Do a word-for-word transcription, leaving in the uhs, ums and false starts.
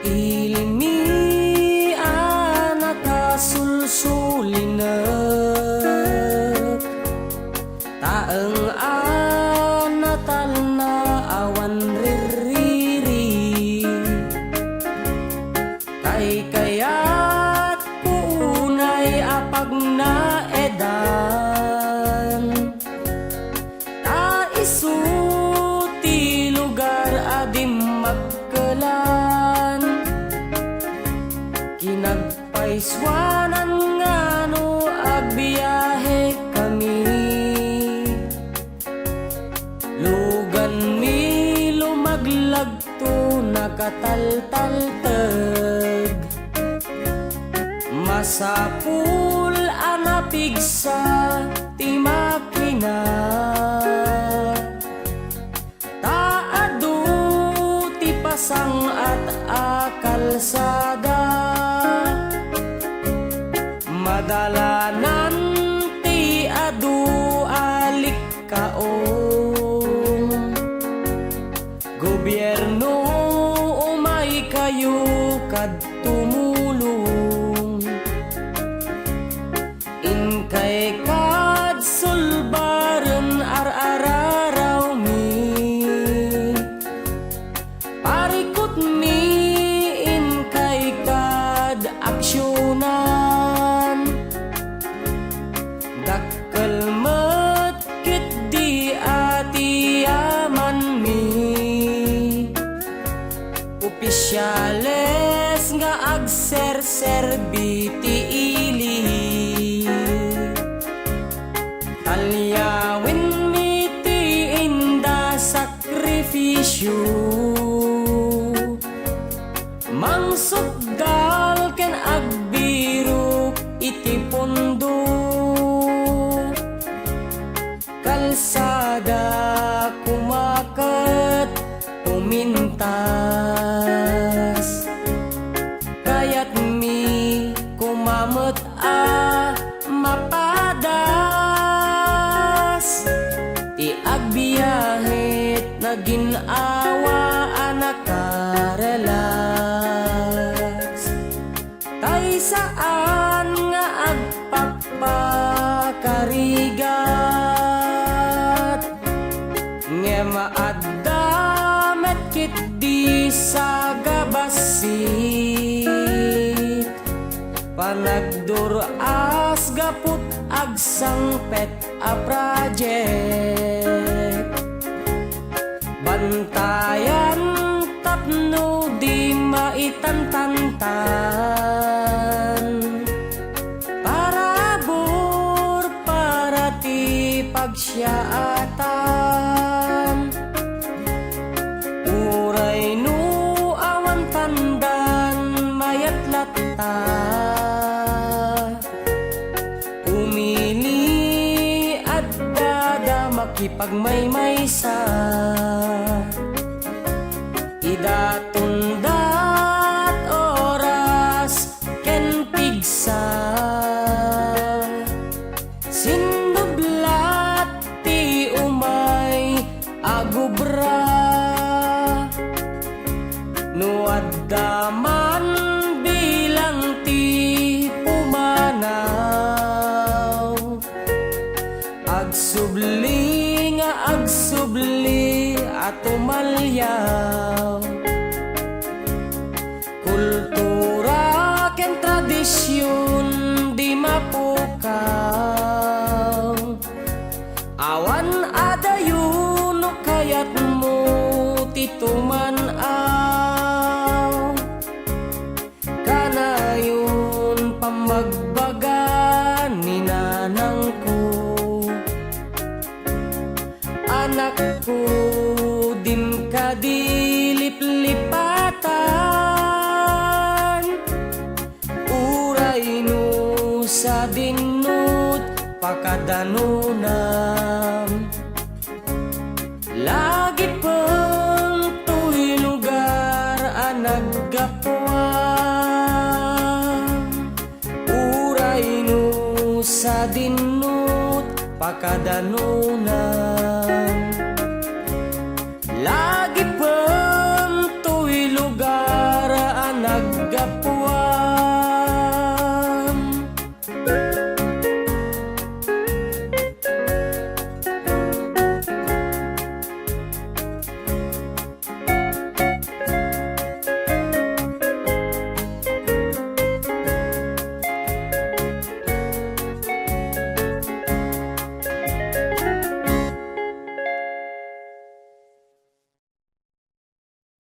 Ilimi a nakasulsulinek, taeng a natalna awan rirriri. Kaykayatko unay a pagnaedan, ta isu ti lugar a dimmakkelan. Kinagpaisuanan nga no agbiahekami, luganmi lumaglagto nakataltalteg. Masapul a napigsa ti makina, ta adu ti pasangat a kalsada. Madalanan ti adu a likkaon. Gobierno, umaykayo kad tumulong. Inkay kad sulbaren ar-ararawmi. Parikutmi inkay kad aksionan. Dakkel met ketdi a ti yamanmi. Opisiales nga agserserbi ti ili. Talyawenmi ti inda sakrifisio. Mangsukdal ken agbirok iti pondo. Kalsada koma ket pumintas. Kayatmi koma met a mapadas. Ti agbiahe nagin-awa a nakarelax. Tay saan nga agpakpakarigat, ngem adda met ketdi sagabassit. Panagdur-as gaput agsangpet a project. Bantayan tapno di maitantantan. Parabur para ti pagsiaatan. Uray no awan tandan, mayat latta. Pumili, adda da makipagmaymaysa. Ida tundat oras ken pigsa. Sinublat ti umay agubra. No adda man bilang ti pumanaw, agsubli nga agsubli a tumalyaw. Kultura ken tradision di mapukaw. Awan adayo no kayatmo ti tuman-aw. Kanayon pammagbaga ni nanangko. Anakko, din kadi Nunam, lagipen toy lugar a naggapuan. Uray no sadinnot pakadanona,